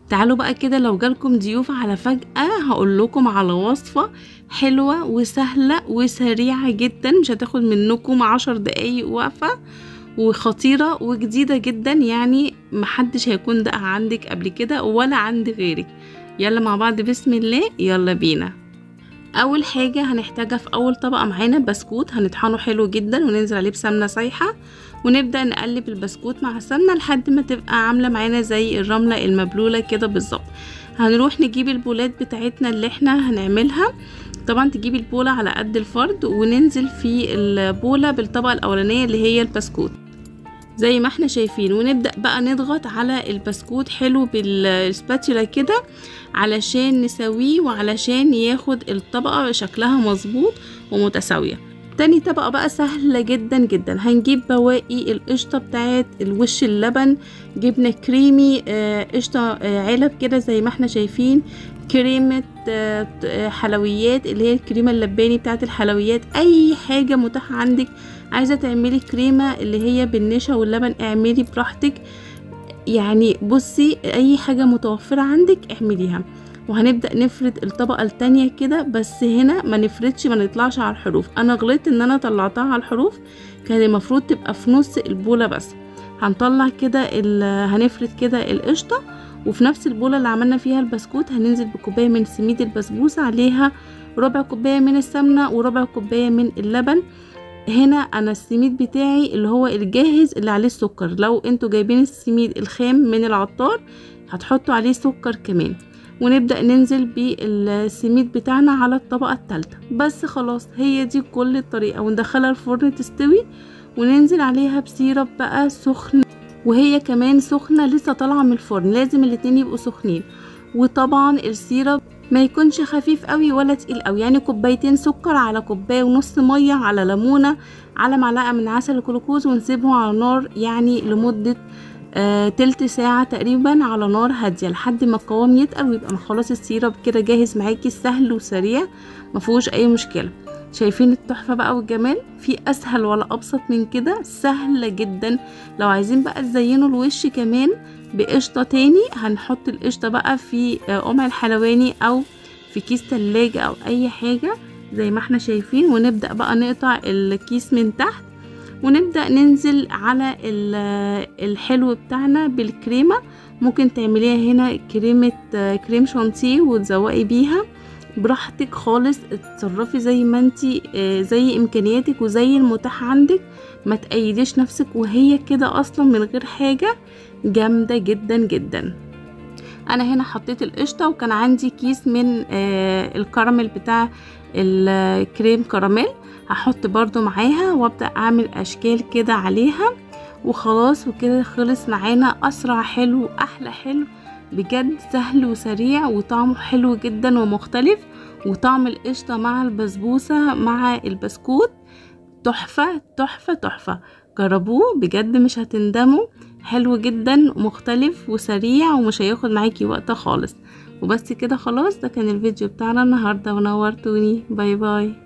تعالوا بقى كده لو جالكم ضيوف على فجأة هقول لكم على وصفة حلوة وسهلة وسريعة جدا، مش هتاخد منكم 10 دقايق واقفة، وخطيرة وجديدة جدا، يعني محدش هيكون دقها عندك قبل كده ولا عند غيرك. يلا مع بعض بسم الله، يلا بينا. اول حاجة هنحتاجها في اول طبقة معانا بسكوت، هنطحنه حلو جدا وننزل عليه بسمنة سايحة، ونبدأ نقلب البسكوت مع السمنة لحد ما تبقى عاملة معانا زي الرملة المبلولة كده بالظبط. هنروح نجيب البولات بتاعتنا اللي احنا هنعملها، طبعا تجيبي البولة على قد الفرد، وننزل في البولة بالطبقة الاولانية اللي هي البسكوت زي ما احنا شايفين، ونبدأ بقى نضغط على البسكوت حلو بال spatula كده علشان نسويه وعلشان ياخد الطبقة شكلها مظبوط ومتساوية. تاني طبقة بقى سهلة جدا جدا، هنجيب بواقي القشطة بتاعت الوش اللبن، جبنة كريمي، قشطة علب كده زي ما احنا شايفين، كريمة حلويات اللي هي الكريمة اللباني بتاعت الحلويات، اي حاجة متاحة عندك. عايزة تعملي كريمة اللي هي بالنشا واللبن اعملي براحتك، يعني بصي اي حاجة متوفرة عندك اعمليها. وهنبدأ نفرد الطبقة التانية كده، بس هنا ما نفردش، ما نطلعش على الحروف. انا غلطت ان انا طلعتها على الحروف، كان المفروض تبقى في نص البولة بس. هنطلع كده هنفرد كده القشطة، وفي نفس البولة اللي عملنا فيها البسكوت هننزل بكوباية من سميد البسبوسة، عليها ربع كوباية من السمنة وربع كوباية من اللبن. هنا انا السميد بتاعي اللي هو الجاهز اللي عليه السكر، لو انتوا جايبين السميد الخام من العطار هتحطوا عليه سكر كمان. ونبدأ ننزل بالسميد بتاعنا على الطبقة الثالثة بس، خلاص هي دي كل الطريقة. وندخلها الفرن تستوي، وننزل عليها بسيرب بقى سخن، وهي كمان سخنة لسه طالعة من الفرن، لازم الاتنين يبقوا سخنين. وطبعا ال syrup ما يكونش خفيف قوي ولا تقيل قوي، يعني كوبايتين سكر على كوباية ونص مية على ليمونه على معلقه من عسل الجلوكوز، ونسيبه على نار يعني لمدة تلت ساعة تقريبا على نار هادية لحد ما القوام يتقل ويبقى خلاص ال syrup كده جاهز معاكي، سهل وسريع مفيهوش اي مشكلة. شايفين التحفة بقى والجمال؟ في اسهل ولا ابسط من كده؟ سهلة جدا. لو عايزين بقى تزينوا الوش كمان بقشطه تاني، هنحط القشطه بقى في قمع الحلواني او في كيس تلاجة او اي حاجة زي ما احنا شايفين، ونبدا بقى نقطع الكيس من تحت، ونبدا ننزل على الحلو بتاعنا بالكريمه. ممكن تعمليها هنا كريمة كريم شانتيه وتزوقي بيها براحتك خالص، اتصرفي زي ما انتي، زي امكانياتك وزي المتاح عندك، ما تقيديش نفسك، وهي كده اصلا من غير حاجة جامدة جدا جدا. انا هنا حطيت القشطه، وكان عندي كيس من الكراميل بتاع الكريم كراميل، هحط برضو معاها وابدا اعمل اشكال كده عليها وخلاص. وكده خلص معانا اسرع حلو، احلى حلو بجد، سهل وسريع وطعمه حلو جدا ومختلف، وطعم القشطه مع البسبوسه مع البسكوت تحفة تحفة تحفة. جربوه بجد مش هتندموا، حلو جدا ومختلف وسريع ومش هياخد معاكي وقت خالص. وبس كده خلاص، ده كان الفيديو بتاعنا النهارده، ونورتوني. bye bye.